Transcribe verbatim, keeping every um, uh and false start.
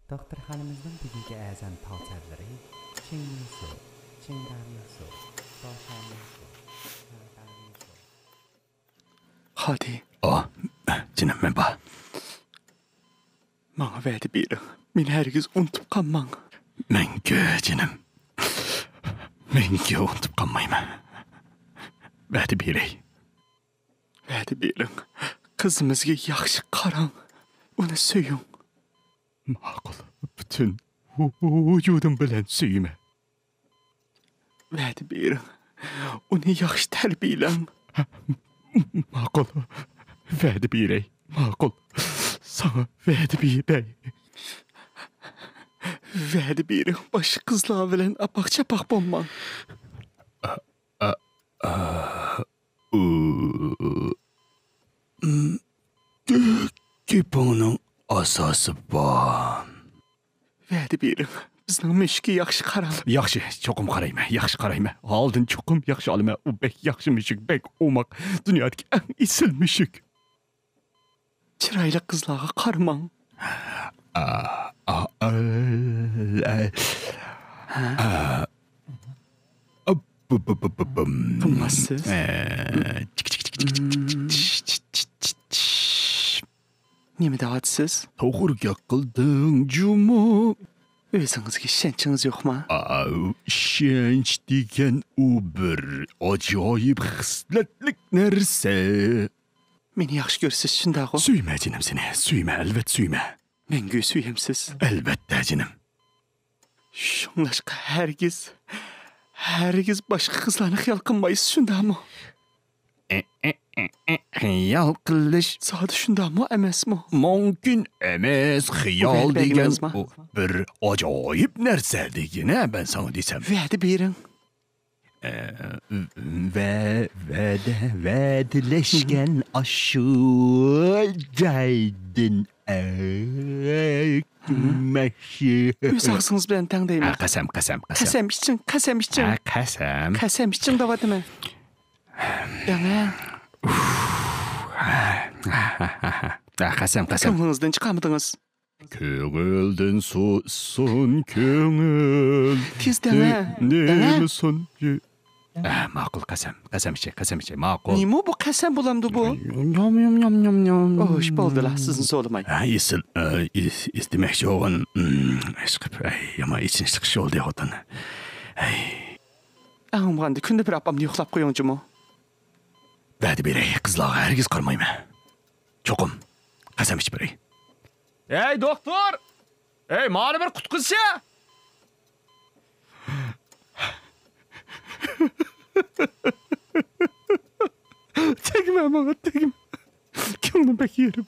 دوختۇرخانىمىزنىڭ بۈگۈنكى ئەرزان پاۋچارلىرى: چىڭمىسۇ، چىڭدامىسۇ، دوشامىسۇ، شاڭدامىسۇ. خادى. ئا، جېنىم، مەن بار. ماڭا ۋەدە بېرىڭ. مېنى ھەرگىز ئۇنتۇپ قالماڭ. مەڭگۈ، جېنىم. مەڭگۈ ئۇنتۇپ قالمايمەن. ۋەدە بېرەي. ۋەدە بېرىڭ. قىزىمىزغا ياخشى قاراڭ. ئۇنى سۆيۈڭ. ماقۇل. پۈتۈن ۋۇجۇدۇم بىلەن سۆيىمەن. ۋەدە بېرىڭ. ئۇنى ياخشى تەربىيەلەڭ. ماقۇل. ۋەدە بېرەي. ماقۇل. ساڭا ۋەدە بېرەي. ۋەدە بېرىڭ. باشقا قىزلار بىلەن ئاپاق-چاپاق بولماڭ. ئا، ئا، ئا، ئۇ، ئۇم، گېپىڭنىڭ ئاساسى بار. ۋەدە بېرىڭ، بىزنىڭ مۈشۈككە ياخشى قاراڭ. ياخشى، چوقۇم قارايمەن، ياخشى قارايمەن. ھالىدىن چوقۇم ياخشى ئالىمەن. ئۇ بەك ياخشى مۈشۈك، بەك ئوماق، دۇنيادىكى ئەڭ ئېسىل مۈشۈك. چىرايلىق قىزلارغا قارىماڭ. ئا، ئا، ئا، ئا، ھە؟ ئا، ئا، بۇ، بۇ، بۇ، بۇ، بۇم. تىڭلامسىز؟ ئە، چىك، چىك، چىك، چىك، چىك، چىك، چىك، چىك، چىك. نېمە دەۋاتىسىز؟ توغرا گەپ قىلدىڭ جۇمۇ. ئۆزىڭىزگە ئىشەنچىڭىز يوقما؟ ئاۋۇ ئىشەنچ دېگەن ئۇ بىر ئاجايىپ خىسلەتلىك نەرسە. مېنى ياخشى كۆرىسىز، شۇنداقغۇ؟ سۆيىمەن جېنىم سېنى، سۆيىمەن، ئەلۋەتتە سۆيىمەن. مەڭگۈ سۆيەمسىز؟ ئەلۋەتتە جېنىم. شۇڭلاشقا ھەرگىز، ھەرگىز باشقا قىزلارنى خىيال قىلمايسىز، شۇنداقمۇ؟ خىيال قىلىش. زادى شۇنداقمۇ ئەمەسمۇ؟ مۇمكىن ئەمەس، خىيال دېگەن ئۇ بىر ئاجايىپ نەرسە دېگىنە، مەن ساڭا دېسەم. ۋەدە بېرىڭ. ئە، ۋە-، ۋەدە، ۋەدىلەشكەن ئاشۇ جايدىن ئەكمەشى. ئۆز ئاغزىڭىز بىلەن تەڭ دەيمەن. ھە، قەسەم، قەسەم، قەسەم. قەسەم ئىچىڭ، قەسەم ئىچىڭ. ھە، قەسەم. قەسەم ئىچىڭ دەۋاتىمەن. دەڭە. ھە، قەسەم، قەسەم. كۆڭلىڭىزدىن چىقارمىدىڭىز. كۆڭۈلدىن سۇسسۇن كۆڭۈل. تېز دەڭە، دەڭە. نېمىسۇن؟ ئە، ماقۇل، قەسەم، قەسەم ئىچەي، قەسەم ئىچەي، ماقۇل. نېمە بۇ، قەسەم بولامدۇ بۇ؟ يام، يام، يام، يام، يام. خوش، بولدىلا، سىزنى زورلىماي. ھە، ئېسىل، ئە، ئېس-، ئېس دېمەكچى بولغان، ئىم، ئىشقىپ، ئەي، يامان ئېچىنىشلىق ئىش بولدى، خوتۇن. ئەي. ئەڭ بولغاندا كۈندە بىر ئاپامنى يوقلاپ قويۇڭ جۇمۇ. ۋەدە بېرەي، قىزلارغا ھەرگىز قارىمايمەن. چوقۇم قەسەم ئىچىپ بېرەي. ھەي، دوختۇر! ھەي، مانا بىر قۇتقۇزچى! تەگمە ماڭا، تەگمە. كۆڭلۈم بەك يېرىم.